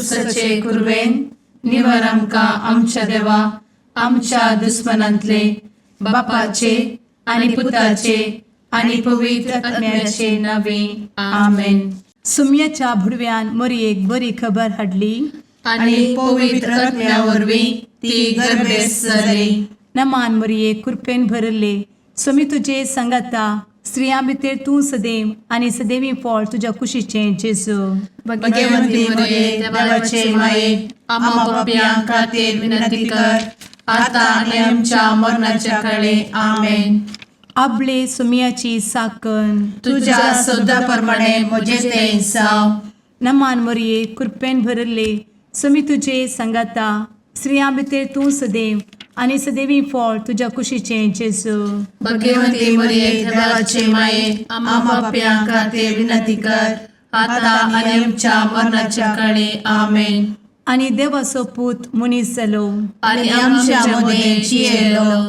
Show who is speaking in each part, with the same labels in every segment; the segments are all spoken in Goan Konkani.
Speaker 1: कुर्साचे कुरवेन निवर आमकां आमच्या देवा आमच्या दुस्मनांतले बापाचे आनी पुताचे आनी पवित्र आत्म्याचे नावे. आमेन.
Speaker 2: सुम्याच्या भुडव्यान मोरयेक बरी खबर हाडली.
Speaker 1: आनी पवित्र आत्म्या वरवीं ती गर्भेस्त जाली.
Speaker 2: नमान मोरये, कृपेन भरले, स्वामी तुजे सांगाता, स्त्रियां भितर तूं सदैव आनी सदैवी फळ तुज्या कुशीचें जेजू.
Speaker 1: भगवंती मरिये, देवाचे माये, आम्हा पापयां खातीर विनंती कर, आता आनी आमच्या मरणाच्या काळी. आमेन.
Speaker 2: आबले सुम्याची साकन.
Speaker 1: तुझ्या शब्दा प्रमाणे म्हजे ते जावं.
Speaker 2: नमान मोरये, कृपेन भरले, स्वामी तुजे सांगाता, स्त्रियां भितर तूं सदैव आनी सदैवी फळ तुज्या कुशीचें जेजू.
Speaker 1: भगवंती मरिये, देवाचे माये, आम्हा पापयां खातीर विनंती कर, आता आनी आमच्या मरणाच्या काळी. आमेन.
Speaker 2: आनी देवाचो पूत मनीस जालो
Speaker 1: आनी आमच्या मदें जियेलो.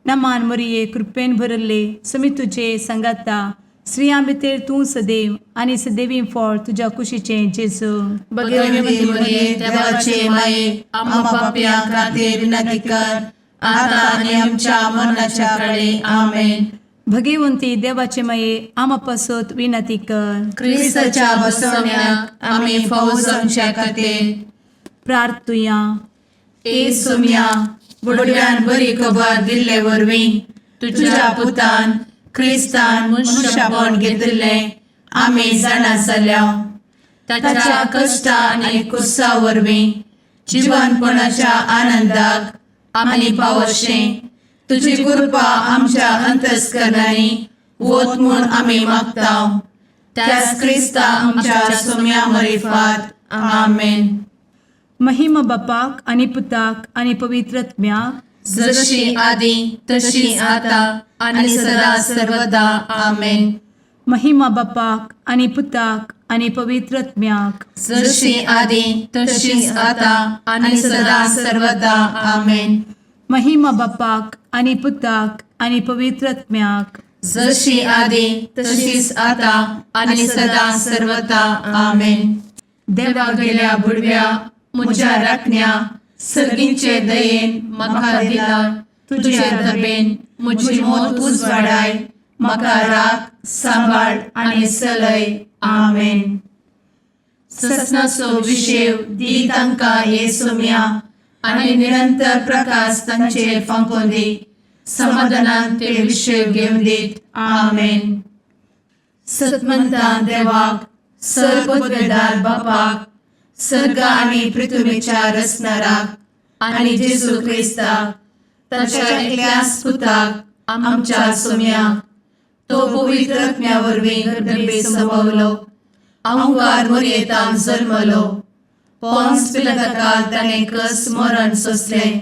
Speaker 2: नमान मोरये, कृपेन भरले, स्वामी तुजे सांगाता, स्त्रियां भितर तूं सदैव आनी सदैवी फळ तुज्या कुशीचें जेजू.
Speaker 1: भगवंती मरिये, देवाचे माये, आम्हा पापयां खातीर विनंती कर, आता आनी आमच्या मरणाच्या काळी. आमेन.
Speaker 2: भगवंती देवाचे माये, आमा पासत विनंती कर.
Speaker 1: क्रिस्ताच्या बसवण्याक आमी फावो जावच्या खातीर
Speaker 2: प्रार्थुया.
Speaker 1: ए सोम्या, बुडव्यान बरी खबर दिल्ले वरवीं तुझ्या पुतान क्रिस्तान मनुष्यपण घेतिल्लें आमी जाणा जाल्या. ताच्या कश्टा आनी कुर्सा वरवीं जिवनपणाच्या आनंदाक आमी पावशें तुजी कृपा आमच्या अंतस्करणांनी वत म्हूण आमी मागता, त्याच क्रिस्ता आमच्या सोम्या मरिफात. आमेन.
Speaker 2: महिमा बापाक आनी पुताक आनी पवित्र आत्म्याक.
Speaker 1: जशी आदी तशी आता आणि सदा सर्वदा. आमेन.
Speaker 2: महिमा बापाक आनी पुताक आनी पवित्र आत्म्याक.
Speaker 1: जशी आदी तशीच आता आणि सदा सर्वदा. आमेन.
Speaker 2: महिमा बापाक आनी पुताक आनी पवित्र आत्म्याक.
Speaker 1: जशी आदी तशीच आता आणि सदा सर्वदा. आमेन. देवा गेल्या बुडव्या म्हज्या राखण्या, सर्गींचे दयेन म्हाका दिला तुझे दबेन म्हजी मोत उजवाडाय, म्हाका राख, सांबाळ आनी चलय. आमेन. ससनाचो विशेव दी तांकां हे सोम्या आनी निरंतर प्रकाश तांचेर फांकोवन दी, समाधानान ते विशेव घेवन दीत. आमेन. सतमंतान देवाक, सर्वपदवेदार बापाक, सर्ग आनी पृथ्वीच्या रचणाराक आनी जेजू क्रिस्ताक ताच्या एकल्याच पुताक आमच्या सोम्याक, तो पवित्र आत्म्या वरवीं गर्भे संभवलो, अंकार मोरयेतान जल्मलो, पोन्स पिलाताकाल ताणें कस मरण सोंसलें,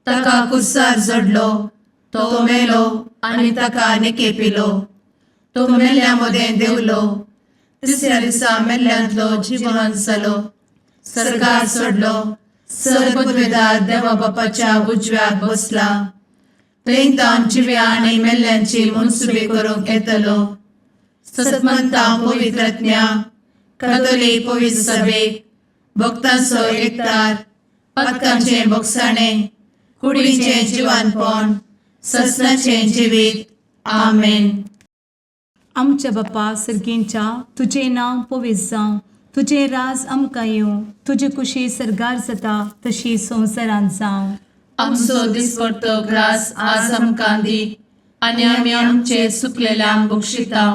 Speaker 1: ताका कुर्सार जडलो, तो मेलो आनी ताका निकेपिलो, तो मेल्ल्या मदें देंवलो, तिसऱ्या दिसा मेल्ल्यांतलो जिवन जालो, सर्गार चडलो, सर्वपदवेदार देवा बापाच्या उजव्याक बसला, थंय तावन जिव्या आनी मेल्ल्यांची मनसुबी करूंक येतलो. सतमंता पवित्रज्ञा कथोलीक पवित्र सभेक, भक्तांचो एकतार, पातकांचें भोगसाणें, कुडीचें जिवानपण, ससनाचें जिवीत. आमेन.
Speaker 2: आमच्या बापा सर्गींच्या, तुजें नांव पवित्र जावं, तुजें राज आमकां येवं, तुजी कुशी सर्गार जाता तशी संवसारांत जावं.
Speaker 1: आमचो दिसपडतो ग्रास आज आमकां दी आनी आमी आमचे चुकलेल्यांक बक्षिता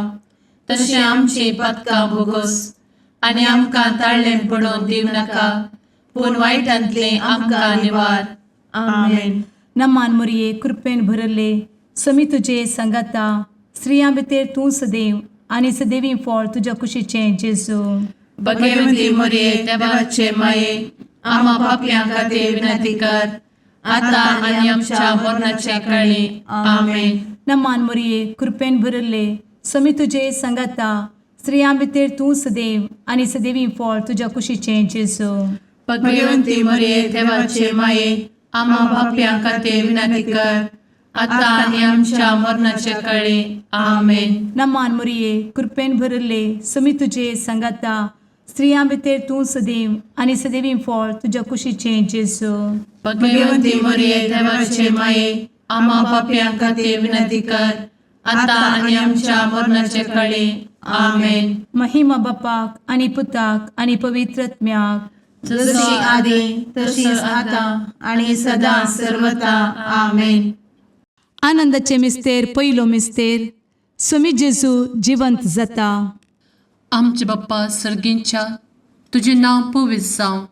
Speaker 1: तशें आमची पातकां भोगोस आनी आमकां ताळ्ळें पडोवन दिवं नाका, पूण वायटांतलें आमकां निवार. आमेन.
Speaker 2: नमान मोरये, कृपेन भरले, समी तुजे सांगाता, स्त्रियां भितर तूं सदैव आनी सदैवी फळ तुज्या कुशीचें जेजू.
Speaker 1: भगवती मोरये, देवाचे माये, आम्हा पापयां खातीर विनंती कर, आता आनी आमच्या मरणाच्या काळी. आमेन.
Speaker 2: नमान मोरये, कृपेन भरले, समी तुजे सांगाता, स्त्रियां भितर तूं सदैव आनी सदैवी फळ तुज्या कुशीचें जेजू.
Speaker 1: भगवती मोरये, देवाचे माये, आम्हा पापयां खातीर विनंती कर, आता आनी आमच्या मरणाच्या काळी. आमेन.
Speaker 2: नमान मोरये, कृपेन भरले, समी तुजे सांगाता, स्त्रियां भितर तूं सदैव आनी सदैवी फळ तुज्या कुशीचें जेजू.
Speaker 1: भगवंती मरिये, देवाचे माये, आम्हा पापयां खातीर विनंती कर, आता आनी आमच्या मरणाचे कळी. आमेन.
Speaker 2: महिमा बापाक आनी पुताक आनी पवित्र आत्म्याक.
Speaker 1: जशी आदी तशीच आता आणि सदा सर्वता. आमेन.
Speaker 2: आनंदाचे मिस्तेर, पयलो मिस्तेर, सुमी जेजू जिवंत जाता.
Speaker 1: आमचे बाप्पा सर्गींच्या, तुजें नांव पवित्र जावं,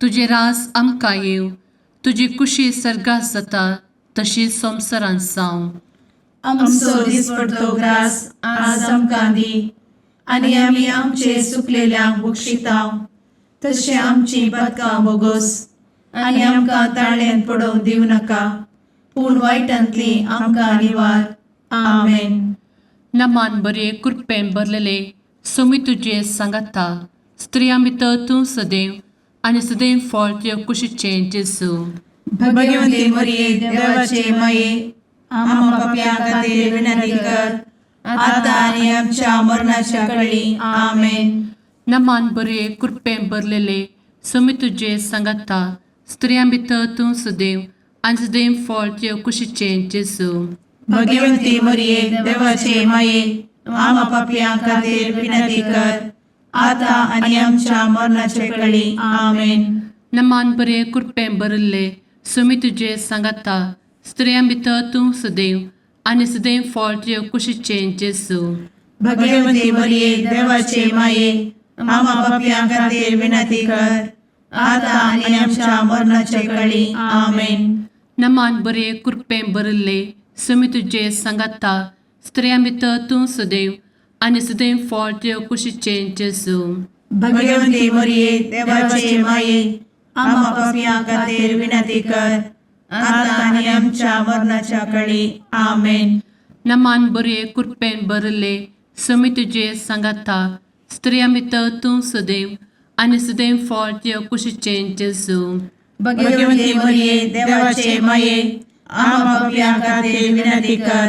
Speaker 1: तुजें रास आमकां येवं, तुजी कुशी सर्गात जाता तशी संवसारांत जावं.
Speaker 3: आमचो दिसपडतो ग्रास आज आमकां दी आनी आमी आमचे सुकलेल्यांक बक्षितांव तशें आमची पदकां बोगोस आनी आमकां ताळ्यान पडोवंक दिवं नाका, पूण वायटांतली आमकां निवार. आमेन.
Speaker 1: नमान बरे, कृपेन भरलेले, सोमी तुजे सांगाता, स्त्रियां भितर तूं सदैव आनी सदैव फळ तुजे कुशीचें जेजू.
Speaker 3: भगवंती मरिये, देवाचे माये, आम्हा पापयां खातीर विनंती कर, आता आनी आमच्या मरणाच्या कळी. आमेन.
Speaker 1: नमान बरे, कृपेन भरलेले, सोमी तुजे सांगाता, स्त्रियां भितर तूं सदैव आनी सदैव फळ तुजे कुशीचें जेजू.
Speaker 3: भगवंती मरिये, देवाचे माये, आम्हा पापयां खातीर विनंती कर, आता आनी आमच्या मरणाचे कळी. आमेन.
Speaker 1: नमान बरे, कृपेन भरिल्ले, सुमी तुजे सांगाता, स्त्रियां भितर तूं सदैव आनी सदैव फळ तुजे कुशीचें जेजू.
Speaker 3: भगवंती मरिये, देवाचे माये, आम्हा पापयां खातीर विनंती कर, आता आनी आमच्या मरणाचे कळी. आमेन.
Speaker 1: नमान बरे, कृपेन भरिल्ले, सुमी तुजे सांगाता, स्त्रियां भितर तूं सदैव आनी सदैव फळ तुजे कुशीचें जेजू.
Speaker 3: भगवंती मरिये, देवाचे माये, आम्हा पापयां खातीर विनंती कर, आता आनी आमच्या मरणाच्या कळी. आमेन.
Speaker 1: नमान बरे, कृपेन भरिल्ले, सुमी तुजे सांगाता, स्त्रियां भितर तूं सदैव आनी सदैव फळ तुजे कुशीचें जेजू.
Speaker 3: भगवंती मरिये, देवाचे माये, आम्हा पापयां खातीर विनंती कर,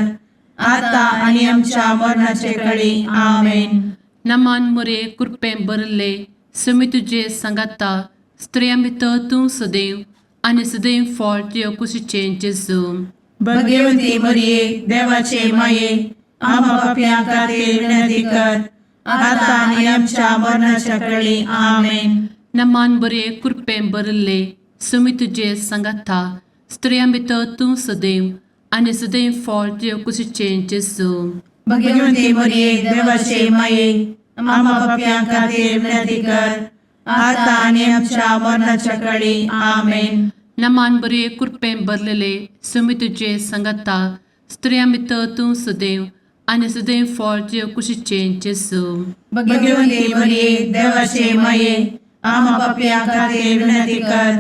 Speaker 3: आता आनी आमच्या मरणाचे कळी. आमेन.
Speaker 1: नमान मुरे, कृपेन भरिल्ले, सुमी तुजे सांगाता, स्त्रियां भितर तूं सदैव आनी सदैव फळ तुजे कुशीचें जेजू.
Speaker 3: भगवंती मरिये, देवाचे माये, आम्हा पापयां खातीर विनंती कर, आता आनी आमच्या मरणाच्या कळी. आमेन.
Speaker 1: नमान बरे, कृपेन भरिल्ले, सुमी तुजे सांगाता, स्त्रियां भितर तूं सदैव आनी सदैव फळ तुजे कुशीचें जेजू.
Speaker 3: भगवंती मरिये, देवाचे माये, आम्हा पापयां खातीर विनंती कर, आता आनी आमच्या मरणाच्या कळी. आमेन.
Speaker 1: नमान बरे, कृपेन भरलेले, सुमी तुजे सांगाता, स्त्रियां भितर तूं सदैव आनी सदैव फळ तुजे कुशीचें जेजू.
Speaker 3: भगवंती मरिये, देवाचे माये, आम्हा पापयां खातीर विनंती कर,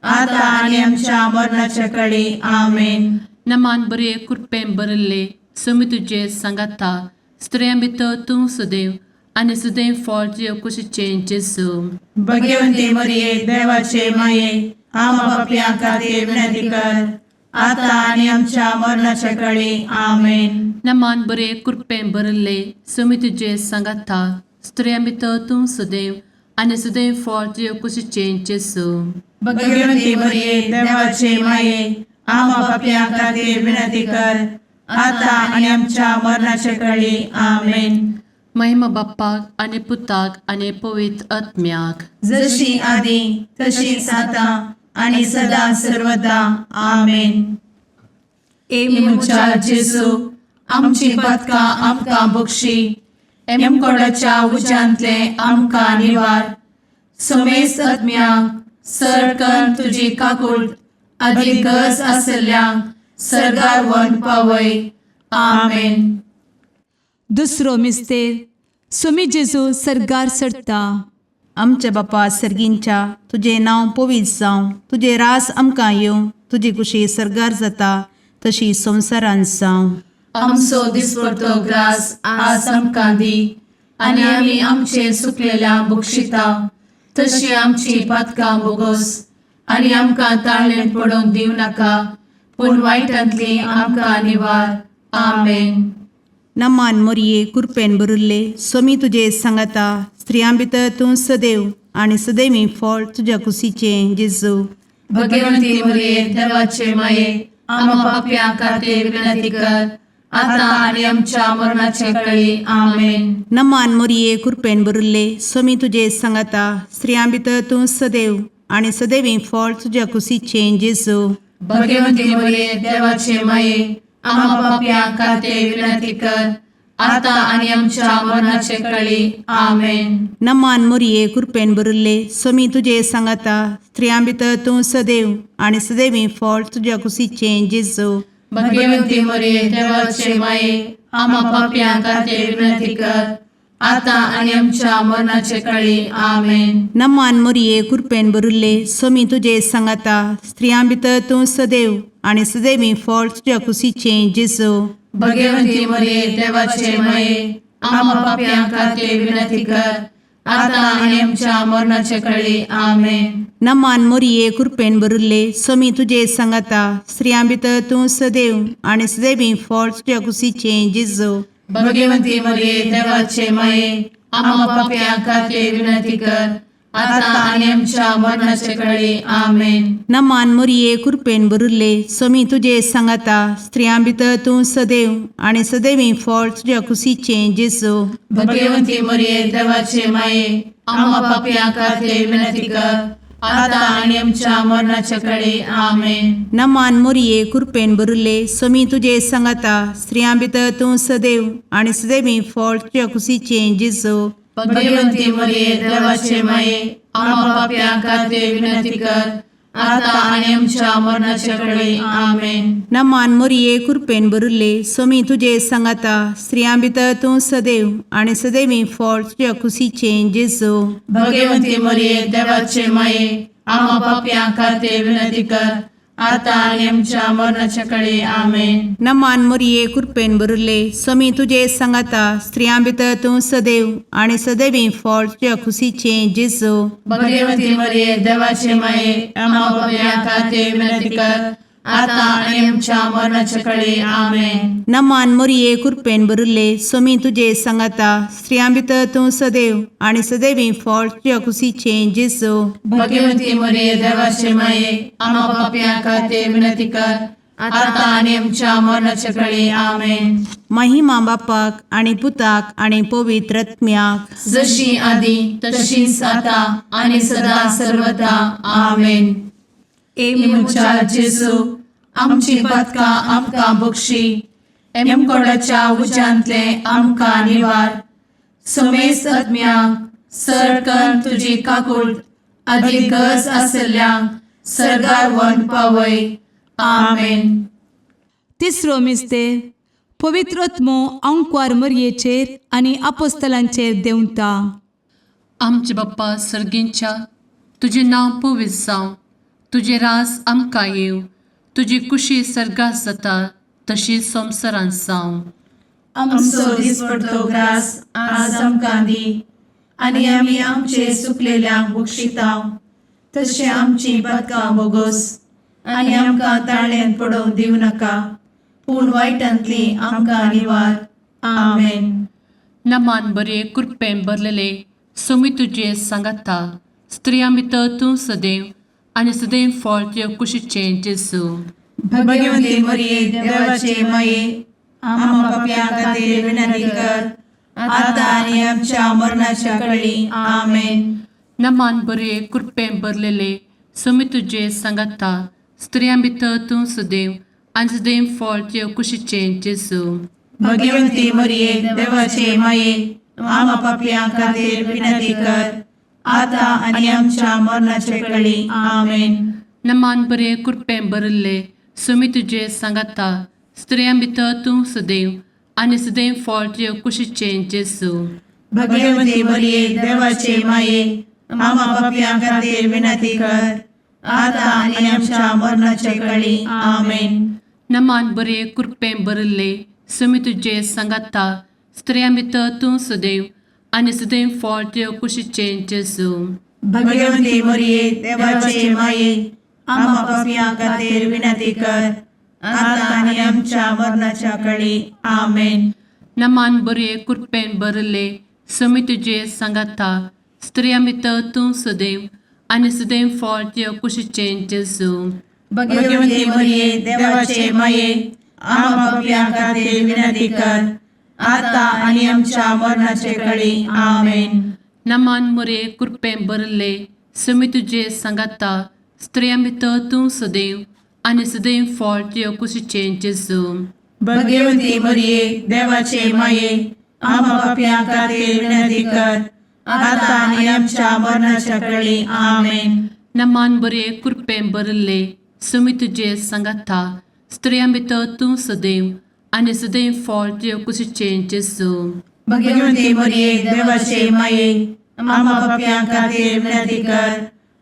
Speaker 3: आता आनी आमच्या मरणाच्या कळी. आमेन.
Speaker 1: नमान बरे, कृपेन भरिल्ले, सुमी तुजे सांगाता, स्त्रियां भितर तूं सदैव आनी सदैव फळ तुजे कुशीचें जेजू.
Speaker 3: भगवंती मरिये, देवाचे माये, आम्हा पापयां खातीर विनंती कर, आता आनी आमच्या मरणाच्या कळी. आमेन.
Speaker 1: नमान बरे, कृपेन भरिल्ले, सुमी तुजे सांगाता, स्त्रियां भितर तूं सदैव आनी सदैव फळ तुजे कुशीचें जेजू.
Speaker 3: भगवंती मरिये, देवाचे माये, आम्हा पापयां खातीर विनंती कर, आता आनी आमच्या मरणाच्या कळी. आमेन.
Speaker 1: महिमा बाप्पाक आनी पुताक आनी पवित्र आत्म्याक.
Speaker 3: जशी आदी तशीच आता आणि सदा सर्वदा. आमेन.
Speaker 2: ए
Speaker 3: म्हज्या जेजू, आमची पदकां आमकां बक्षी, एमकोडाच्या उज्यांतले आमकां निवार, समेस्त आत्म्यांक सरकन तुजी काकूळ आदी गरज आसल्ल्यांक सर्गार वन पावय. आमेन.
Speaker 2: दुसरो मिस्तेर, सुमी जेजू सर्गार चडता.
Speaker 4: आमच्या बापा सर्गींच्या, तुजें नांव पवित्र जावं, तुजें रास आमकां येवं, तुजी कुशी सर्गार जाता तशी संवसारांत जावं.
Speaker 1: आमचो दिसपडतो ग्रास आज आमकां दी आनी आमी आमचे सुकलेल्या बक्षिता तशी आमची पातकां बोगोस आनी आमकां ताळ्ळें पडोवंक दिवं नाका, पूण वायटांतली आमकां निवार. आमेन.
Speaker 4: नमान मोरये, कुरपेन बरुल्ले, सोमी तुजे सांगाता, स्त्रियां भितर तूं सदैव आनी सदैवी फळ तुज्या कुशीचें जेजू.
Speaker 1: भगवंती मरिये देवाचे माये, आम्हा पापयां खातीर विनंती कर, आता आनी आमच्या मरणाचे कळी. आमेन.
Speaker 4: नमान मोरये, कृपेन भरिल्ले, स्वामी तुजे सांगाता. स्त्रियां भितर तूं सदैव आनी सदैवी फळ तुज्या कुशीचें जेजू.
Speaker 1: भगवंती मरिये देवाचे माये, आम्हा पापयां खातीर विनंती कर, आता आनी आमच्या मरणाचे कळी. आमेन.
Speaker 4: नमान मोरये, कृपेन भरिल्ले, स्वामी तुजे सांगाता. स्त्रियां भितर तूं सदैव आनी सदैवी फळ तुज्या कुशीचें जेजू.
Speaker 1: भगवंती मरिये देवाचे माये, आम्हा पापयां खातीर विनंती कर, आता आनी आमच्या मरणाचे कळी. आमेन.
Speaker 4: नमान मोरये, कृपेन भरिल्ले, स्वामी तुजे सांगाता. स्त्रियां भितर तूं सदैव आनी सदैवी फळ तुज्या कुशीचें जेजू.
Speaker 1: भगवंती मरिये देवाचे माये, आम्हा पापयां खातीर विनंती कर, आता आनी आमच्या मरणाचे कळी. आमेन.
Speaker 4: नमान मोरये, कृपेन भरिल्ले, स्वामी तुजे सांगाता. स्त्रियां भितर तूं सदैव आनी सदैवी फळ तुज्या कुशीचें जेजू.
Speaker 1: भगवंती मरिये देवाचे माये, आम्हा पापयां खातीर विनंती कर, आता आनी आमच्या मरणाचे कळी. आमेन.
Speaker 4: नमान मोरये, कृपेन भरिल्ले, स्वामी तुजे सांगाता. स्त्रियां भितर तूं सदैव आनी सदैवी फळ तुज्या कुशीचें जेजू.
Speaker 1: भगवंती मरिये देवाचे माये, आम्हा पापयां खातीर विनंती कर, आता आनी आमच्या मरणाचे कळी. आमेन.
Speaker 4: नमान मोरये, कृपेन भरिल्ले, स्वामी तुजे सांगाता. स्त्रियां भितर तूं सदैव आनी सदैवी फळ तुज्या कुशीचें जेजू.
Speaker 1: भगवंती मरिये देवाचे माये, आम्हा पापयां खातीर विनंती कर, आता आनी आमच्या मरणाचे कळी. आमेन.
Speaker 4: नमान मोरये, कृपेन भरिल्ले, स्वामी तुजे सांगाता. स्त्रियां भितर तूं सदैव आनी सदैवी फळ तुज्या कुशीचें जेजू.
Speaker 1: भगवंती मरिये देवाचे माये, आम्हा पापयां खातीर विनंती कर, आता आनी आमच्या मरणाच्या कळी. आमेन.
Speaker 4: नमान मोरये, कृपेन भरिल्ले, स्वामी तुजे सांगाता. स्त्रियां भितर तूं सदैव आनी सदैवी फळ तुज्या कुशीचें जेजू.
Speaker 1: भगवंती मरिये देवाचे माये, आम्हा पापयां खातीर विनंती कर, आता आनी आमच्या मरणाच्या कळी. आमेन.
Speaker 4: नमान मोरये, कृपेन भरिल्ले, स्वामी तुजे सांगाता. स्त्रियां भितर तूं सदैव आनी सदैवी फळ तुज्या कुशीचें जेजू.
Speaker 1: भगवंती मरिये देवाचे माये, आम्हा पापयां खातीर विनंती कर, आता आनी आमच्या मरणाच्या कळी. आमेन.
Speaker 4: महिमा बापाक आनी पुताक आनी पवित्र आत्म्याक.
Speaker 1: जशी आदी तशीच आता आनी सदा सर्वदा. आमेन.
Speaker 2: ए
Speaker 1: म्हज्या जेजू, आमची पातकां आमकां बक्षी, एमकोडाच्या उज्यांतले आमकां निवार, समेस्त आत्म्यांक सरकन तुजी काकूट आदी गरज आसल्ल्यांक सर्गार व्हरून पावय. आमेन.
Speaker 2: तिसरो मिस्तेर, पवित्र आत्मो आंकवार मरयेचेर आनी आपोस्तलांचेर देंवता.
Speaker 1: आमचे बाप्पा सर्गींच्या, तुजें नांव पवित्र जावं, तुजें राज आमकां येवं, तुजी कुशी सर्गात जाता तशी संवसारांत जावं. आमचो दिसपडतो ग्रास आज आमकां दी, आनी आमी आमचे सुकलेल्यांक बक्षितांव, तशें आमची पातकां बोगोस, आनी आमकां ताळ्यांत पडोवंक दिवं नाका, पूण वायटांतली आमकां निवार. आमेन.
Speaker 5: नमान बरे, कृपेन भरलेले, स्वामी तुजे सांगाता. स्त्रियां भितर तूं सदैव आनी सदैव फळ तुज्या कुशीचें जेजू.
Speaker 3: भगवंती मरिये देवाचे माये, आम्हा पापयां खातीर विनंती कर, आता आनी आमच्या मरणाच्या कळी. आमेन.
Speaker 5: नमान बरे, कृपेन भरलेले, स्वामी तुजे सांगाता. स्त्रियां भितर तूं सदैव आनी सदैव फळ तुज्या कुशीचें जेजू.
Speaker 3: भगवंती मरिये देवाचे माये, आम्हा पापयां खातीर विनंती कर, आता आनी आमच्या मरणाच्या कळी. आमेन.
Speaker 5: नमान बरे, कृपेन भरिल्ले, स्वामी तुजे सांगाता. स्त्रियां भितर तूं सदैव आनी सदैव फळ तुज्या कुशीचें जेजू.
Speaker 3: भगवंती मरिये देवाचे माये, आम्हा पापयां खातीर विनंती कर, आता आनी आमच्या मरणाच्या कळी. आमेन.
Speaker 5: नमान बरे, कृपेन भरिल्ले, स्वामी तुजे सांगाता. स्त्रियां भितर तूं सदैव आनी सदैव फळ तुज्या कुशीचें जेजू.
Speaker 3: भगवंती मरिये देवाचे माये, आम्हा पापयां खातीर विनंती कर, आता आनी आमच्या मरणाच्या कळी. आमेन.
Speaker 5: नमान बरे, कृपेन भरिल्ले, समी तुजे सांगाता स्त्रियां भितर तूं सदैव आनी सदैव फळ तुज्या कुशीचें जेजू.
Speaker 3: भगवती मरिये, देवाचे माये, आम्हा पापयां खातीर विनंती कर, आता आनी आमच्या मरणाचे कळी. आमेन.
Speaker 5: नमान मुरे कृपें भरले समी तुजे सांगाता स्त्रियां भितर तूं सदैव आनी सदैव फळ तुज्या कुशीचें जेजू.
Speaker 3: भगवती मरिये, देवाचे माये, आम्हा पापयां खातीर विनंती कर, आता आनी आमच्या मरणाच्या कळी. आमेन.
Speaker 5: नमान बरे कृपें भरले समी तुजे सांगाता स्त्रियां भितर तूं सदैव आनी सदैव फळ तुज्या कुशीचें जेजू.
Speaker 3: भगवती मरिये, देवाचे माये, आम्हा पापयां खातीर विनंती कर,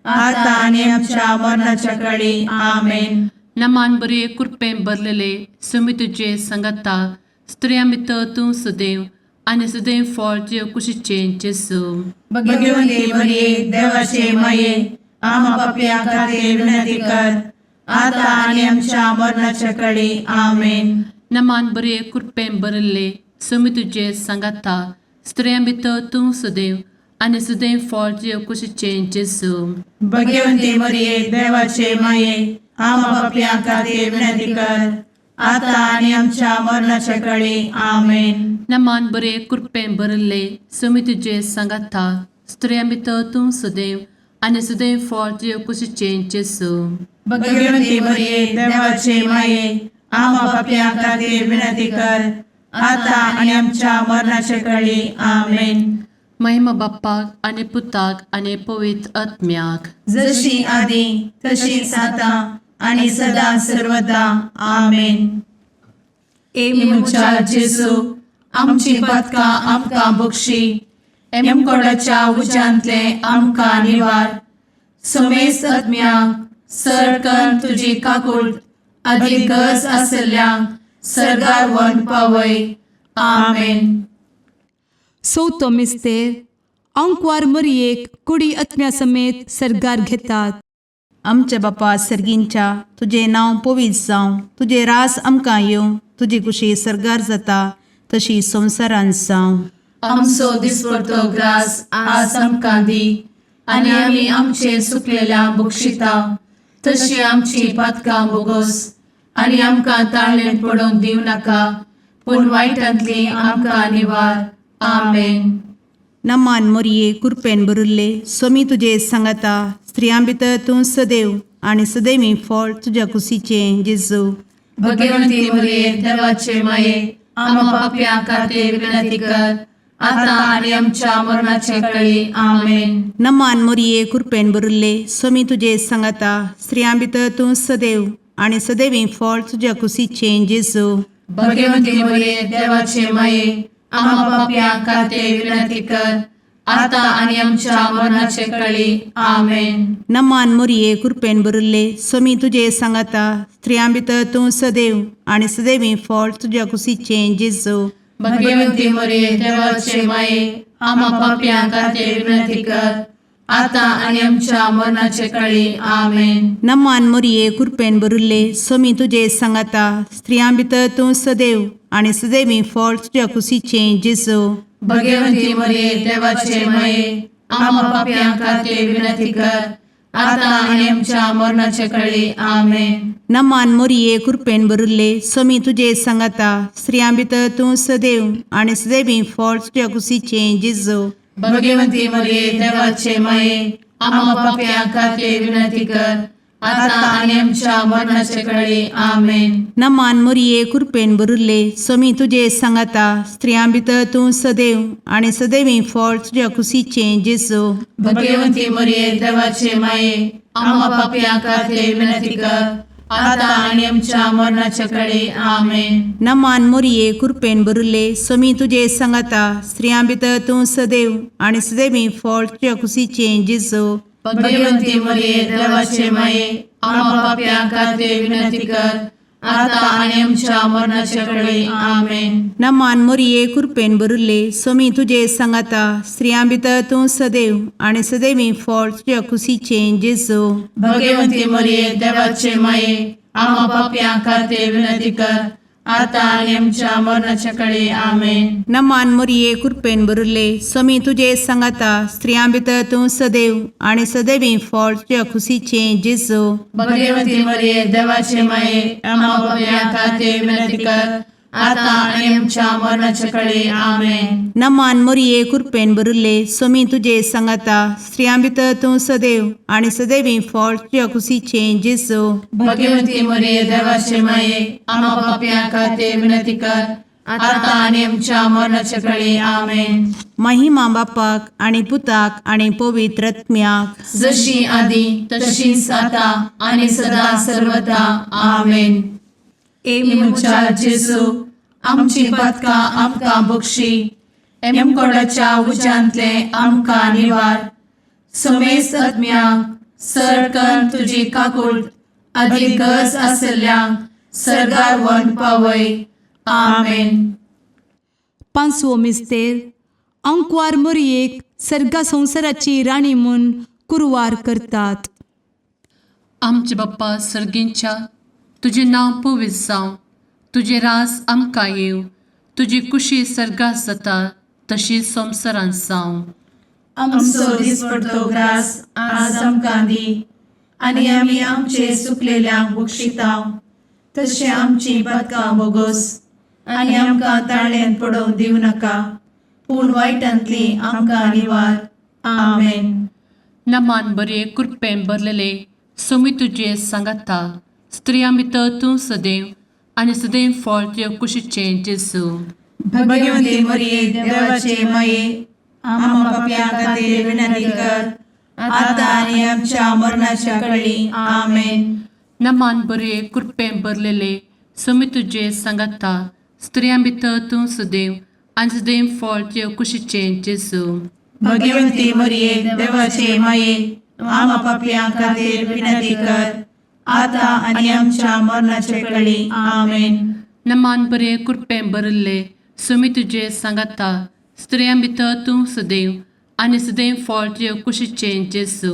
Speaker 3: आता आनी आमच्या मरणाच्या कळी. आमेन.
Speaker 5: नमान बरे कृपें भरलेले समी तुजे सांगाता स्त्रियां भितर तूं सदैव आनी सदैव फळ तुज्या कुशीचें जेजू.
Speaker 3: भगवती मरिये, देवाचे माये, आम्हा पापयां खातीर विनंती कर, आता आनी आमच्या मरणाच्या कळी. आमेन.
Speaker 5: नमान बरे कृपें भरले समी तुजे सांगाता स्त्रियां भितर तूं सदैव आनी सदैव फळ तुज्या कुशीचें जेजू.
Speaker 3: भगवती मरिये, देवाचे माये, आम्हा पापयां खातीर विनंती कर, आता आनी आमच्या मरणाच्या कळी. आमेन.
Speaker 5: नमान बरे कृपें भरले समी तुजे सांगाता स्त्रियां भितर तूं सदैव आनी सदैव फळ तुज्या कुशीचें जेजू.
Speaker 3: भगवती मरिये, देवाचे माये, आम्हा पापयां खातीर विनंती कर, आता आनी आमच्या मरणाच्या कळी. आमेन.
Speaker 5: महिमा बाप्पाक आनी पुताक आनी पवित्र आत्म्याक.
Speaker 3: जशी आदी तशीच आता आणि सदा सर्वदा. आमेन.
Speaker 2: ए
Speaker 1: म्हज्या जेजू, आमची पातकां आमकां बक्षी, एमकोडाच्या उज्यांतले आमकां निवार, समेस्त आत्म्यांक सरकन तुजी काकूळ आदी गरज आसल्ल्यांक सर्गार व्हरून पावय. आमेन.
Speaker 2: चवथो मिस्तेर आंकवार मरियेक कुडी आत्म्या समेत सर्गार घेतात.
Speaker 4: आमच्या बापा सर्गींच्या, तुजें नांव पवित्र जावं, तुजें रास आमकां येवं, तुजी कुशी सर्गार जाता तशी संवसारांत जावं.
Speaker 1: आमचो दिसपडतो ग्रास आज आमकां दी आनी आमी आमचे सुकलेल्या बक्षिता तशी आमची पातकां बोगोस आनी आमकां ताळणेंत पडोवंक दिवं नाका, पूण वायटांतली आमकां निवार. आमेन.
Speaker 4: नमान मोरये, कुरपेन भरिल्ले, सोमी तुजे सांगाता, स्त्रियां भितर तूं सदैव आनी सदैवी फळ तुज्या कुशीचें जेजू.
Speaker 1: भगवंती मरिये, देवाचे माये, आम्हा पापयां खातीर विनंती कर, आता आनी आमच्या मरणाचे कळी. आमेन.
Speaker 4: नमान मोरये, कुरपेन भरिल्ले, सोमी तुजे सांगाता, स्त्रियां भितर तूं सदैव आनी सदैवी फळ तुज्या कुशीचें जेजू.
Speaker 1: भगवंती मरिये, देवाचे माये, आम्हा पापयां खातीर विनंती कर, आता आनी आमच्या मरणाचे कळी. आमेन.
Speaker 4: नमान मोरये, कुरपेन भरिल्ले, सोमी तुजे सांगाता, स्त्रियां भितर तूं सदैव आनी सदैवी फळ तुज्या कुशीचें जेजू.
Speaker 1: भगवंती मरिये, देवाचे माये, आम्हा पापयां खातीर विनंती कर, आता आनी आमच्या मरणाचे कळी. आमेन.
Speaker 4: नमान मोरये, कुरपेन भरिल्ले, सोमी तुजे सांगाता, स्त्रियां भितर तूं सदैव आनी सदैवी फळ तुज्या कुशीचें जेजू.
Speaker 1: भगवंती मरिये, देवाचे माये, आम्हा पापयां खातीर विनंती कर, आता आनी आमच्या मरणाचे कळी. आमेन.
Speaker 4: नमान मोरये, कुरपेन भरिल्ले, सोमी तुजे सांगाता, स्त्रियां भितर तूं सदैव आनी सदैवी फळ तुज्या कुशीचें जेजू.
Speaker 1: भगवंती मरिये, देवाचे माये, आम्हा पापयां खातीर विनंती कर, आता आनी आमच्या मरणाचे कळी. आमेन.
Speaker 4: नमान मोरये, कुरपेन भरिल्ले, सोमी तुजे सांगाता, स्त्रियां भितर तूं सदैव आनी सदैवी फळ तुज्या कुशीचें जेजू.
Speaker 1: भगवंती मरिये, देवाचे माये, आम्हा पापयां खातीर विनंती कर, आता आनी आमच्या मरणाचे कळी. आमेन.
Speaker 4: नमान मोरये, कुरपेन भरिल्ले, सोमी तुजे सांगाता, स्त्रियां भितर तूं सदैव आनी सदैवी फळ तुज्या कुशीचें जेजू.
Speaker 1: भगवंती मरिये, देवाचे माये, आम्हा पापयां खातीर विनंती कर, आता आनी आमच्या मरणाचे कळी. आमेन.
Speaker 4: नमान मोरये, कुरपेन भरिल्ले, सोमी तुजे सांगाता, स्त्रियां भितर तूं सदैव आनी सदैवी फळ तुज्या कुशीचें जेजू.
Speaker 1: भगवंती मरिये, देवाचे माये, आम्हा पापयां खातीर विनंती कर,
Speaker 3: आतां आनी आमच्या मरणाच्या कडे आमेन.
Speaker 4: नमान मोरये, कृपेन भरिल्ले, स्वामी तुजे सांगाता. स्त्रियां भितर तूं सदैव आनी सदैवी फळ तुज्या खुशीचें जेजू.
Speaker 3: भगवती मरिये, देवाचे माये, आम्हा पापयां खातीर विनंती कर, आतां आनी आमच्या मरणाच्या कडे आमेन.
Speaker 4: नमान मोरये, कृपेन भरिल्ले, स्वामी तुजे सांगाता. स्त्रियां भितर तूं सदैव आनी सदैवी फळ तुज्या खुशीचें जेजू.
Speaker 3: भगवती मरिये, देवाचे माये, आम्हा पापयां खातीर विनंती कर, आतां आनी आमच्या मरणाच्या कडे आमेन.
Speaker 4: महिमा बापाक आनी पुताक आनी पवित्र आत्म्याक.
Speaker 3: जशी आदी तशीच आता आणि सदा सर्वदा आमेन.
Speaker 2: ए
Speaker 3: म्हज्या जेजू, आमची पातकां आमकां बक्षी, एमकोडाच्या उज्यांतले आमकां निवार, समेस्त आत्म्यांक सरकन तुजी काकूळ आदी गरज आसल्ल्यांक सर्गार व्हरून पावय. आमेन.
Speaker 2: पांचवो मिस्तेर, आंकवार मोरयेक सर्गा संवसाराची राणी म्हूण कुरवार करतात.
Speaker 5: आमचे बाप्पा सर्गींच्या, तुजें नांव पवित्र जावं, तुजें रास आमकां येवं, तुजी कुशी सर्गात जाता तशी संवसारांत जावं.
Speaker 3: आमचो दिसपडतो ग्रास आज आमकां दी, आनी आमी आमचे सुकलेल्यांक बक्षितांव, तशें आमची पातकां बोगोस, आनी आमकां ताळ्यान पडोवंक दिवं नाका, पूण वायटांतली आमकां निवार. आमेन.
Speaker 5: नमान बरे, कृपेन भरलेले, स्वामी तुजें सांगाता. स्त्रियां भितर तूं सदैव आनी सदैव फळ तुज्या कुशीचें जेजू.
Speaker 3: भगवती मरिये, देवाचे माये, आम्हा पापयां खातीर विनंती कर, आतां आनी आमच्या मरणाच्या कळी. आमेन.
Speaker 5: नमान बरे, कृपेन भरलेले, स्वामी तुजें सांगाता. स्त्रियां भितर तूं सदैव आनी सदैव फळ तुज्या कुशीचें जेजू.
Speaker 3: भगवती मरिये, देवाचे माये, आम्हा पापयां खातीर विनंती कर, आतां आनी आमच्या मरणाचे कळी. आमेन.
Speaker 5: नमान बरे, कृपेन भरिल्ले, स्वामी तुजें सांगाता. स्त्रियां भितर तूं सदैव आनी सदैव फळ तुज्या कुशीचें जेजू.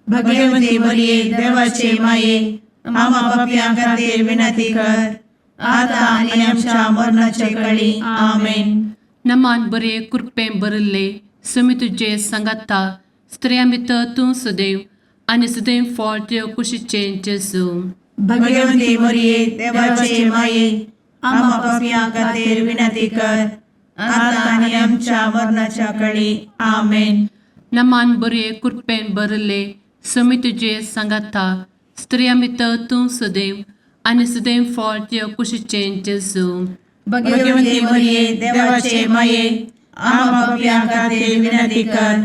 Speaker 3: भगवती मरिये, देवाचे माये, आम्हा पापयां खातीर विनंती कर, आतां आनी आमच्या मरणाचे कळी. आमेन.
Speaker 5: नमान बरे, कृपेन भरिल्ले, स्वामी तुजें सांगाता. स्त्रियां भितर तूं सदैव आनी सदैव फळ तुज्या कुशीचें जेजू.
Speaker 3: भगवती मरिये, देवाचे माये, आम्हा पापयां खातीर विनंती कर, आतां आनी आमच्या मरणाच्या कळी. आमेन.
Speaker 5: नमान बरे, कृपेन भरिल्ले, स्वामी तुजें सांगाता. स्त्रियां भितर तूं सदैव आनी सदैव फळ तुज्या कुशीचें जेजू.
Speaker 3: भगवती मरिये, देवाचे माये, आम्हा पापयां खातीर विनंती कर,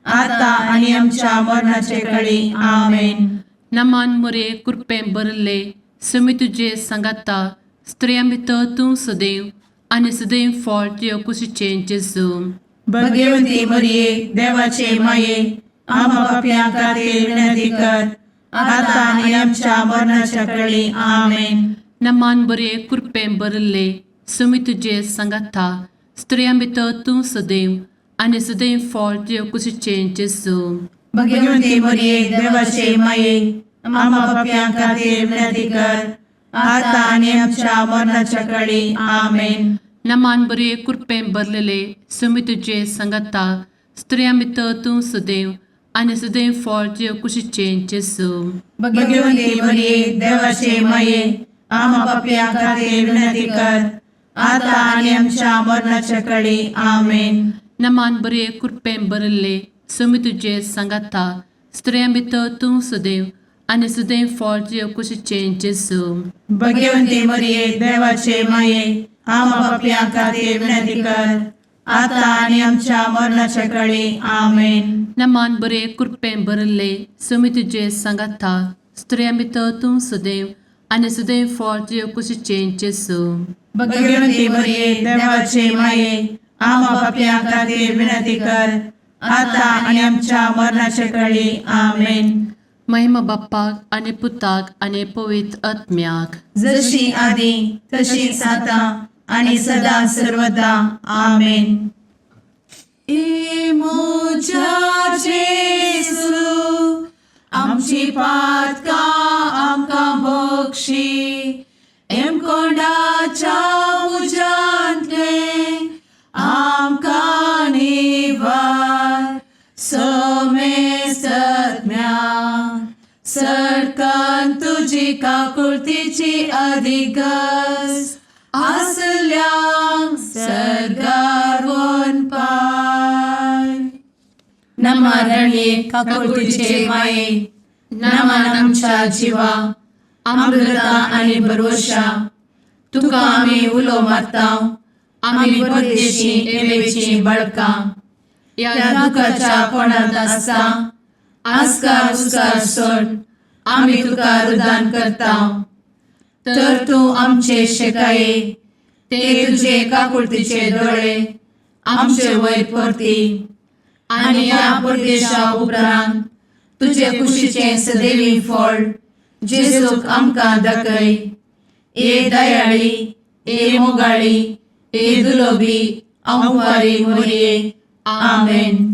Speaker 3: आतां आनी आमच्या मरणाचे कळी. आमेन.
Speaker 5: नमान मोरे, कृपेन भरिल्ले, स्वामी तुजें सांगाता. स्त्रियां भितर तूं सदैव आनी सदैव फळ तुज्या कुशीचें जेजू.
Speaker 3: भगवती मरिये, देवाचे माये, आम्हा पापयां खातीर विनंती कर, आतां आनी आमच्या मरणाच्या कळी. आमेन.
Speaker 5: नमान बरे, कृपेन भरिल्ले, स्वामी तुजें सांगाता. स्त्रियां भितर तूं सदैव आनी सदैव फळ तुज्या कुशीचें जेजू.
Speaker 3: भगवती मरिये, देवाचे माये, आम्हा पापयां खातीर विनंती कर, आतां आनी आमच्या मरणाच्या कळी. आमेन.
Speaker 5: नमान बरे, कृपेन भरलेले, स्वामी तुजें सांगाता. स्त्रियां भितर तूं सदैव आनी सदैव फळ तुज्या कुशीचें जेजू.
Speaker 3: भगवती मरिये, देवाचे माये, आम्हा पापयां खातीर विनंती कर, आतां आनी आमच्या मरणाच्या कळी. आमेन.
Speaker 5: नमान बरे, कृपेन भरिल्ले, स्वामी तुजें सांगाता. स्त्रियां भितर तूं सदैव आनी सदैव फळ तुज्या कुशीचें जेजू.
Speaker 3: भगवती मरिये, देवाचे माये, आम्हा पापयां खातीर विनंती कर, आतां आनी आमच्या मरणाच्या कळी. आमेन.
Speaker 5: नमान बरे, कृपेन भरिल्ले, स्वामी तुजें सांगाता. स्त्रियां भितर तूं सदैव आनी सदैव फळ तुज्या कुशीचें जेजू.
Speaker 3: भगवती मरिये, देवाचे माये, आम्हा पापयां खातीर विनंती कर, आतां आनी आमच्या मरणाच्या कळी. आमेन.
Speaker 5: महिमा बाप्पाक आनी पुताक आनी पवित्र आत्म्याक.
Speaker 3: जशी आदी तशीच आता आणि सदा सर्वदा. आमेन.
Speaker 1: ए म्हज्या जेजू, आमची पातकां आमकां बक्षी, एमकोंडाच्या तुजी काकुळतीची अधिगस आसल्यांक सर्गार पाय. नमा रणये काकुळतीचे माये, नमन आमच्या जिवा, अमृता आनी भरवशा, तुका आमी उलो मारता, आमी परदेशी एवेची बळकां ह्या दुखाच्या कोणांत आसता आस्कार उस्कार सोड आमी तुका रुदान करता, तर तूं आमचे शेकाये ते तुजे काकुळतीचे दोळे आमचे वयर परती आनी ह्या परदेशा उपरांत तुजे कुशीचें सदैवी फळ जेजूक आमकां दाखय. ए दयाळी, ए मोगाळी, ए दुलोबी अंवारी मोरये. आमेन.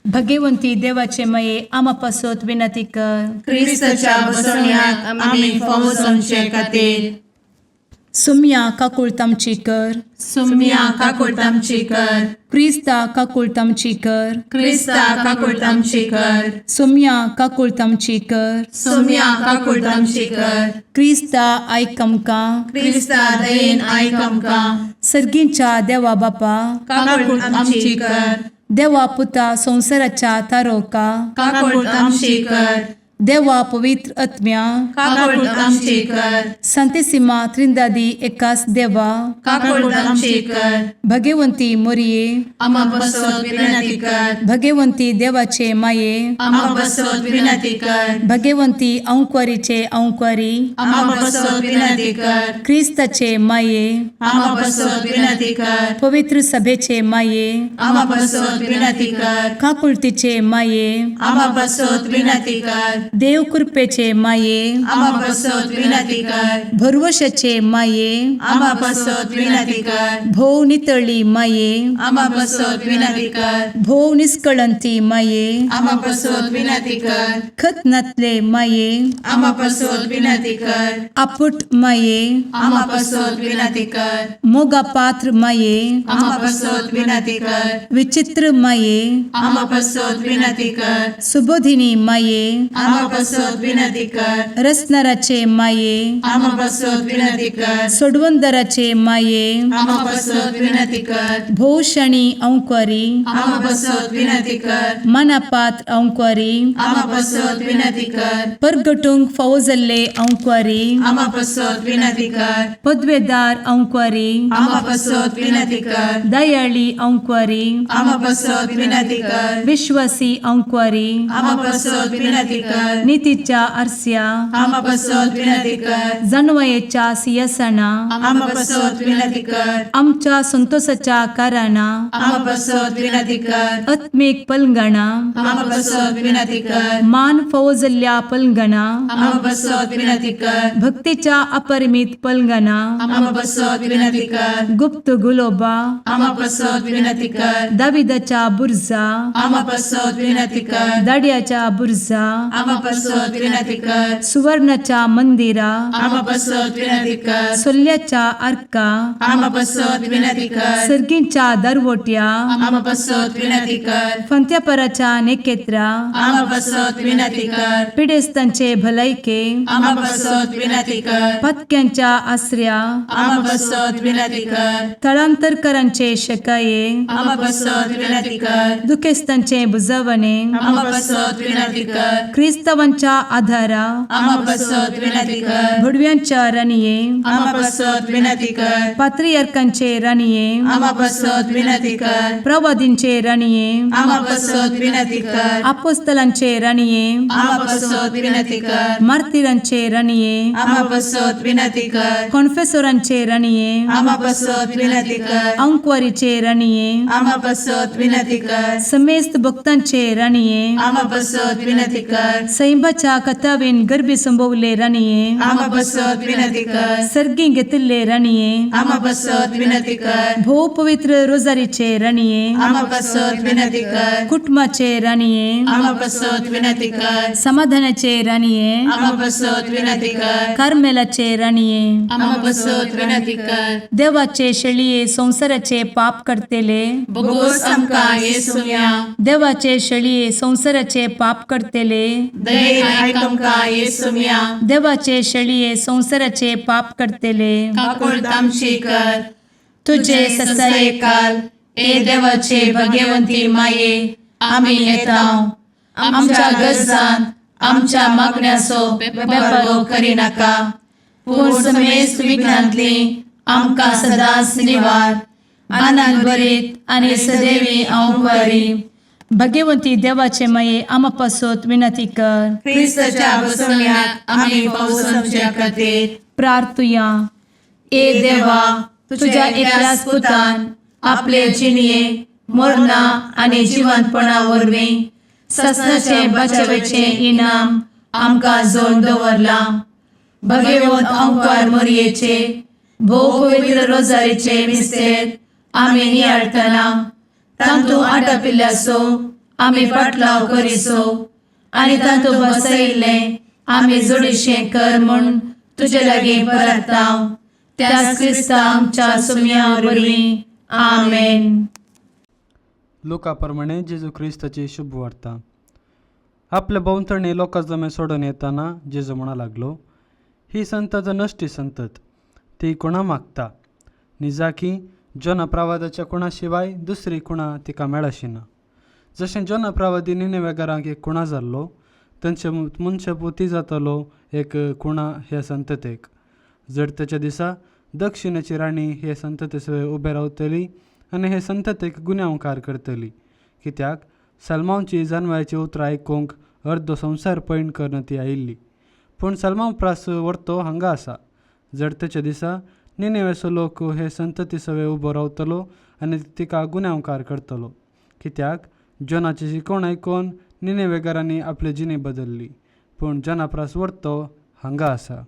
Speaker 2: भगवंती देवाचे मये आमा पासत विनंती कर.
Speaker 3: क्रिस्ताच्या बसवण्याक आमी फावो जावचे खातीर.
Speaker 2: सुम्या काकुळत आमची कर.
Speaker 3: सुम्या काकुळट आमची कर.
Speaker 2: क्रिस्ता काकुळत आमची कर.
Speaker 3: क्रिस्ता काकुळट आमची कर.
Speaker 2: सुम्या काकुळत आमची कर.
Speaker 3: सुम्या काकुळट आमची कर.
Speaker 2: क्रिस्ता आयक आमकां.
Speaker 3: क्रिस्ता दयेन आयक आमकां.
Speaker 2: सर्गींच्या देवा बापा,
Speaker 3: काकुळट आमची कर.
Speaker 2: देवा पुता संवसाराच्या तारोका,
Speaker 3: काकुळट आमची कर.
Speaker 2: देवा पवित्र आत्म्या,
Speaker 3: काकुळट आमची कर.
Speaker 2: संतेसिमा त्रिंदादी एकास देवा,
Speaker 3: काकुळट आमची कर.
Speaker 2: भगवंती मोरये,
Speaker 3: आमा बसत विनंती कर.
Speaker 2: भगवंती देवाचे माये,
Speaker 3: आमा बसत विनंती कर.
Speaker 2: भगवंती अंक्वारीचे अंक्वारी,
Speaker 3: आमा बसत विनंती कर.
Speaker 2: क्रिस्ताचे माये,
Speaker 3: आमा बसत विनंती कर.
Speaker 2: पवित्र सभेचे माये,
Speaker 3: आमा बसत विनंती कर.
Speaker 2: काकुळतीचे माये,
Speaker 3: आमा बसत विनंती कर.
Speaker 2: देव कृपेचे माये,
Speaker 3: आमा बसत विनंती कर.
Speaker 2: भरवशाचे माये,
Speaker 3: आमा बसत विनंती कर.
Speaker 2: भोव नितळी माये,
Speaker 3: आमा बसत विनंती कर.
Speaker 2: भोव निस्कळंती माये,
Speaker 3: आमा बसत विनंती कर.
Speaker 2: खत नातले माये,
Speaker 3: आमा बसत विनंती कर.
Speaker 2: आपुट माये,
Speaker 3: आमा बसत विनंती कर.
Speaker 2: मोगा पात्र माये,
Speaker 3: आमा बसत विनंती कर.
Speaker 2: विचित्र माये,
Speaker 3: आमा बसत विनंती कर.
Speaker 2: सुबोधिनी माये,
Speaker 3: आमा बसत विनंती कर.
Speaker 2: रसनाराचे माये,
Speaker 3: आमा बसत विनंती कर.
Speaker 2: सोडवंदराचे माये,
Speaker 3: आमा बसत विनंती कर.
Speaker 2: भोवशणी अंक्वारी,
Speaker 3: आमा बसत विनंती कर.
Speaker 2: मनापात्र अंक्वारी,
Speaker 3: आमा बसत विनंती कर.
Speaker 2: परगटूंक फावो जाल्ले अंक्वारी,
Speaker 3: आमा बसत विनंती कर.
Speaker 2: पदवेदार अंक्वारी,
Speaker 3: आमा बसत विनंती कर.
Speaker 2: दयाळी अंक्वारी,
Speaker 3: आमा बसत विनंती कर.
Speaker 2: विश्वासी अंक्वारी,
Speaker 3: आमा बसत विनंती कर.
Speaker 2: नितीच्या आरस्या,
Speaker 3: आमा बसत विनंती कर.
Speaker 2: जानवयेच्या सियासना,
Speaker 3: आमा बसत विनंती कर.
Speaker 2: आमच्या संतोषाच्या कारणां,
Speaker 3: आमा बसत विनंती कर.
Speaker 2: आत्मीक पलंगणा,
Speaker 3: आमा बसत विनंती कर.
Speaker 2: मान फावो जाल्ल्या पलंगणा,
Speaker 3: आमा बसत विनंती कर.
Speaker 2: भक्तीच्या अपरिमित पलंगणा,
Speaker 3: आमा बसत विनंती कर.
Speaker 2: गुप्त गुलोबा,
Speaker 3: आमा बसत विनंती कर.
Speaker 2: दाविदाच्या बुर्जा,
Speaker 3: आमा बसत विनंती कर.
Speaker 2: दाड्याच्या बुर्जा,
Speaker 3: आमा बसत विनंती कर.
Speaker 2: सुवर्णाच्या मंदिरा,
Speaker 3: आमा बसत विनंती कर.
Speaker 2: सोल्ल्याच्या आर्का,
Speaker 3: आमा बसत विनंती कर.
Speaker 2: सर्गींच्या दरवट्या,
Speaker 3: आमा बसत विनंती कर.
Speaker 2: फंत्यापराच्या नेकेत्रा,
Speaker 3: आमा बसत विनंती कर.
Speaker 2: पिडेस्तांचे भलायके,
Speaker 3: आमा बसत विनंती कर.
Speaker 2: पत्क्यांच्या आसऱ्या,
Speaker 3: आमा बसत विनंती कर.
Speaker 2: थळांतरकरांचे शकाये,
Speaker 3: आमा बसत विनंती कर.
Speaker 2: दुखेस्तांचे बुजवणे,
Speaker 3: आमा बसत विनंती कर.
Speaker 2: क्रिस्तावांच्या आधारा,
Speaker 3: आमा बसत विनंती कर.
Speaker 2: भुडव्यांच्या राणये,
Speaker 3: आमा बसत विनंती कर.
Speaker 2: पात्रियार्कांचे राणये,
Speaker 3: आमा बसत विनंती कर.
Speaker 2: प्रवादींचे राणये,
Speaker 3: आमा बसत विनंती कर.
Speaker 2: आपोस्तलांचे राणये,
Speaker 3: आमा बसत विनंती कर.
Speaker 2: मार्तिरांचे राणये,
Speaker 3: आमा बसत विनंती कर.
Speaker 2: कॉन्फेसोरांचे राणये,
Speaker 3: आमा बसत विनंती कर.
Speaker 2: अंक्वारीचे राणये,
Speaker 3: आमा बसत विनंती कर.
Speaker 2: समेस्त भक्तांचे राणये,
Speaker 3: आमा बसत विनंती कर.
Speaker 2: सैंबाच्या कथावेन गर्भी संभवले राणये,
Speaker 3: आमा बसत विनंती कर.
Speaker 2: सर्गी घेतिल्ले राणये,
Speaker 3: आमा बसत विनंती कर.
Speaker 2: भोव पवित्र रोजारीचे राणये,
Speaker 3: आमा बसत विनंती कर.
Speaker 2: कुटुंबाचे राणये,
Speaker 3: आमा बसत विनंती कर.
Speaker 2: समाधानाचे राणये,
Speaker 3: आमा बसत विनंती कर.
Speaker 2: कार्मेलाचे राणये,
Speaker 1: आमा बसत विनंती कर.
Speaker 2: देवाचे शेळये संवसाराचे पाप करतेले,
Speaker 1: बोगोस आमकां येसुया.
Speaker 2: देवाचे शेळये संवसाराचे पाप करतेले,
Speaker 1: दयेन आयक आमकां येसुम्या.
Speaker 2: देवाचे शेळये संवसाराचे पाप करतले,
Speaker 1: काकुळट आमची कर.
Speaker 2: तुझे
Speaker 1: तुझे ससायेकाल ए देवाचे भगवंती माये, आमी येता. आमच्या गरजान आमच्या मागण्याचो बेपर्वो करिनाका, पूण समेस्त विघ्नांतली आमकां सदांच निवार. आनंद भरीत आनी सदैवी अंवकारी.
Speaker 2: भगवंती देवाचे माये, आमा पासत विनंती कर.
Speaker 1: क्रिस्ताच्या बसवण्याक आमी पावसाच्या खातीर.
Speaker 2: प्रार्थुया.
Speaker 1: ए देवा, तुझ्या एकल्याच पुतान आपले जिणये मरणा आनी जिवंतपणा वरवीं ससनाचे बचावेचें इनाम आमकां जोडून दवरलां. भगवंत अंकार मोरयेचे भोव पवित्र रोजारीचे मिस्तेर आमी नियाळटना तांतू आटापिल्ल्याचो आमी पाटलाव करिसो आनी तांतू बसयिल्लें आमी जोडीशें कर म्हूण तुजे लागीं परताव, त्याच क्रिस्ता आमच्या सुम्या वरवीं. आमेन.
Speaker 6: लुका प्रमाणे जेजू क्रिस्ताची शुभ वार्ता. आपल्या भोंवतणी लोकां जमे सोडून येताना जेजू म्हणा लागलो, ही संतत नश्टी संतत, ती कुणा मागता. निजाकी जोना प्रवादाच्या कुणा शिवाय दुसरी कुणा तिका मेळशिना. जशें जोना प्रवादी निनेवेगारांक एक कुणा जाल्लो, तांचे मनशापुती जातलो एक कुणा हे संततेक. जडतेच्या दिसा दक्षिणेची राणी हे संतते सवें उबे रावतली आनी हे संततेक गुन्यांवकार करतली, कित्याक सलमांवची जानवराची उतरां आयकूंक अर्दो संवसार पयण करून ती आयिल्ली. पूण सलमांव प्रास वर्तो हांगा आसा. जडतेच्या दिसा निनेवेसो लोक हे संतती सवें उबो रावतलो आनी तिका गुन्यांवकार करतलो, कित्याक जोनाची शिकवण आयकून निनेवेगारांनी आपली जिणी बदल्ली. पूण जना प्रास वर्तो हांगा आसा.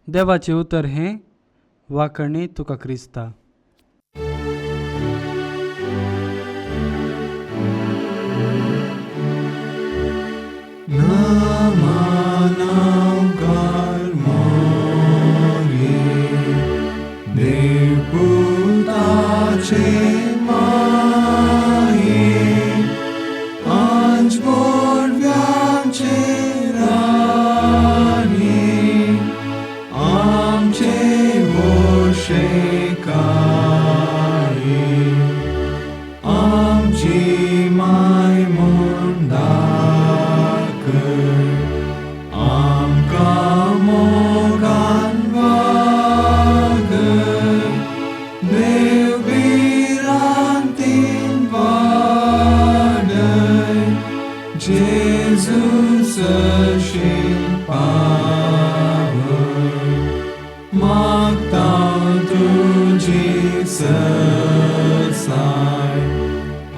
Speaker 6: देवाचें उतर हें. वाकणी तुका क्रिस्ता.
Speaker 7: नमनाकार मोरये, देवपुताचे माये, आंज बोडव्यांचे राणये, आमचे वोशेकाये, आमची माय म्हूण दाखय, आमकां मोगान वागय, देव भिरांतीन वाडय, जेजू सरशीं पावय, मागता तुजी सरसाय,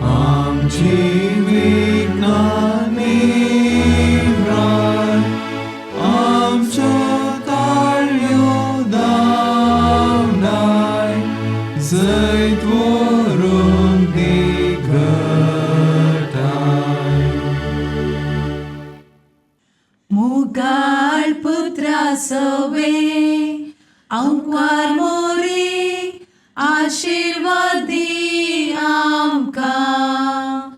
Speaker 7: आमची विघ्नां निव्राय, आमच्यो ताळयो धांवडाय, जैत व्हरूंक दी घटाय.
Speaker 1: मुगाळ पुत्रा सवे अंकार मोरे, आशिर्वादी आमकां.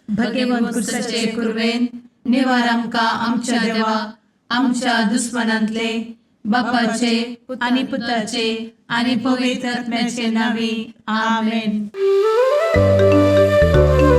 Speaker 2: भगवंत
Speaker 1: भगवंत कुरवेन निवार आमकां आमच्या देवा, आमच्या दुस्मनांतले. बापाचे
Speaker 2: आनी पुताचे
Speaker 1: आनी पवित्र आत्म्याचे नावी. आमेन.
Speaker 7: Thank